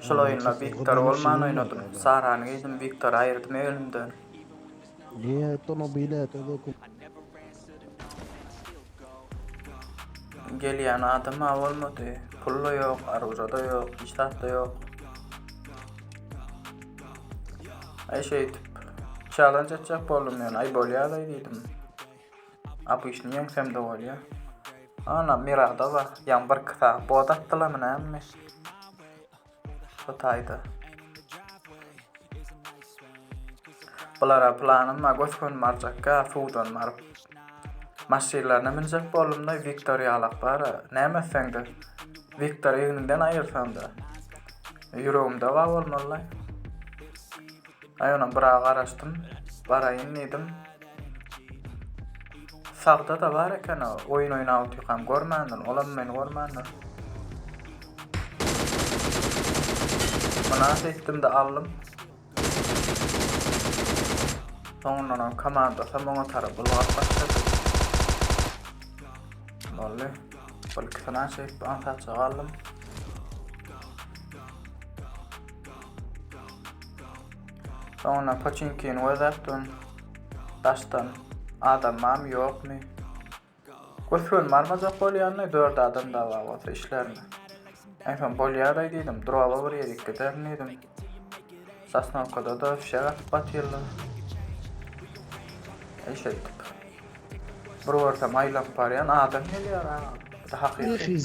Şol oýunda Wiktor bolman oýnadym. Sarany geýdim, Wiktory aýyrdym egnimden. Gelýän adam-a bolmady. Pul-da ýok, aruža-da ýok, hiç zat-da ýok. Aý şeýdip, challenge etjek boldum ýöne, aý bolýa-laý diýdim. Obyçny ýeňsem-de bolýa. Ana, Mirada bar. Ýaňy birki sagat bot atdylarmy nämemi? Şo taýda. Bulara planym bar, gös-göni barjakka, suwdan baryp. Maşynlaryna münjek boldum-da, Wiktor ýalak bar-a. Näme etseň-de, Wiktor egniňden aýyrsaň-da. Ýüregimde bar bolmaly-laý. Aý onam biraz garaşdym. Baraýyn diýdim. Sagda-da bar eken o. Oýun oýnap otyrkam görmändir. Olam meni görmändir. Mynasyp etdim-de aldym. Soňundanam komandasam oňa tarap ylgap başlady. Boldy. Bir ikisini şeýdip aňsatja aldym. Soňundan poçinkini gözläp durun. Daşdan adam barmy ýokmy? Gös-göni barmajak bolýany dört adam dawa bolsa işlerine. En soň bolýar-aý diýdim, droba bir ýerik giderin diýdim. Sosnowkada-da fişek atyp batyrlar. Eý şeýdip. Bir görsem aýlanyp barýan adam gelýär aga. Bu-da hakyky.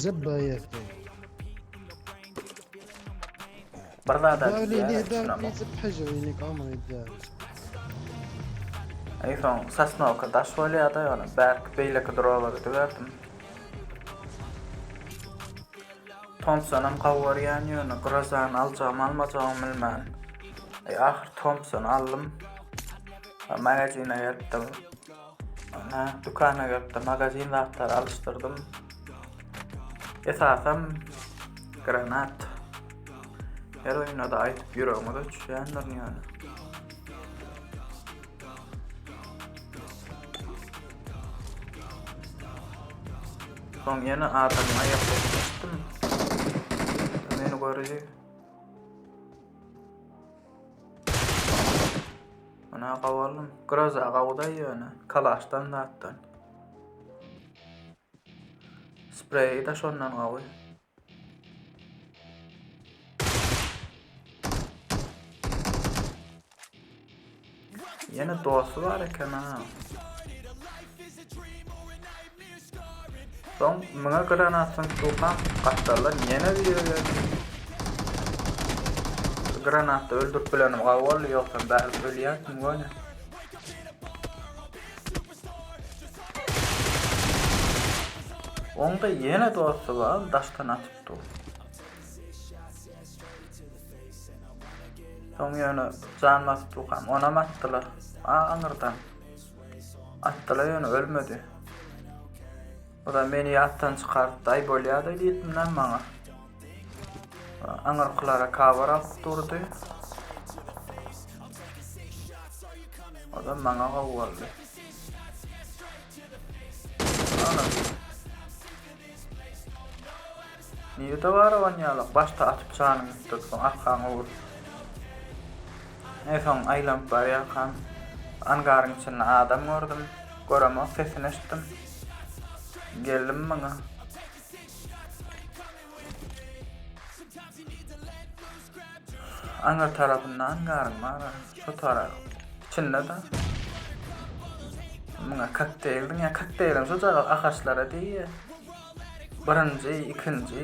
Bir zada Eý soň sosnowka daş bolýada ýöne bärki beýleki droba gidiberdim. Thompsonam gowy görýän ýöne Grozany aljagym almajagym bilmän. Eý ahyr Thompsony aldym. Magazine gelipdim. Ana dükana gelipdim magazin zatlary alyşdyrdym. Esasam granat. Her oýunda-da aýdyp ýüregiňize düşýändirin ýöne. Soň ýene adamyň aýak sesini eşitdim. Meni gördi. Mana gawaldym. Groza gawudaý ýöne. Kalaşdan zatdan. Spreýi-de şondan gawy. Ýene dosty bar eken ha. Soň muňa granat zyňyp durkam gapdaldan ýene biri geldi. Granatda öldürip bilenim gawy boldy, ýogsam bäri ölýärdim göni. Oňda ýene dosty bar, daşdan atyp dur. Soň ýöne jan basyp durkam, onam atdylar. A aňyrdan. Atdylar ýöne ölmedi. O da meni ýatdan çykartdy, aý bolýa-da diýdim-dä maňa. Aňyrkylara kabar alyp durdy. O-da maňa gowy boldy. Ana. Nirede bar on ýalak? Başda atyp janyň gitdi, soň arkaňa urup. En soň aýlanyp barýarkam angaryň içinde adam gördüm. Göremok, sesini eşitdim. Geldim muňa. Aňyr tarapynda angaryň bar, şo tarap. Içinde-de. Muňa kokteýl diýýär. Kokteýliň şujagaz agaçlara diýýär. Birinji, ikinji.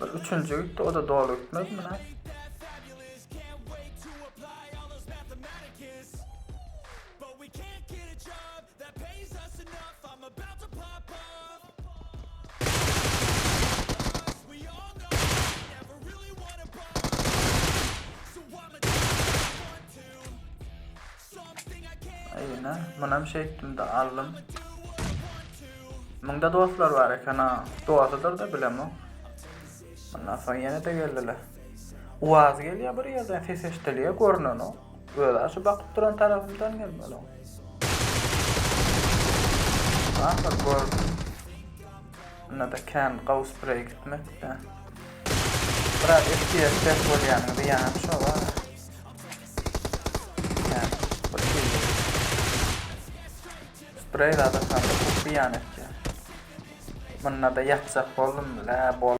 Bir üçünji gitdi, o-da doly gitmedimi näme? Aýna, munam şeýtdim-de aldym. Munda dostlar bar eken ha. Dostudyr-da bilemok. Ondan soň ýene-de geldiler. Uaz gelýär bir ýerden ses eşidilýär görnenok. Özi şu bakyp duran tarapymdan gelmeli. Ahyr gördüm. Bunda-da kän gowy spreý gitmedi-de. Biraz FPS pes bolýanyň zyýany şo bar. Yani, bir hili. Sprey zat atanda köp zyýan etýär. Munda-da ýatjak boldum, lä bol.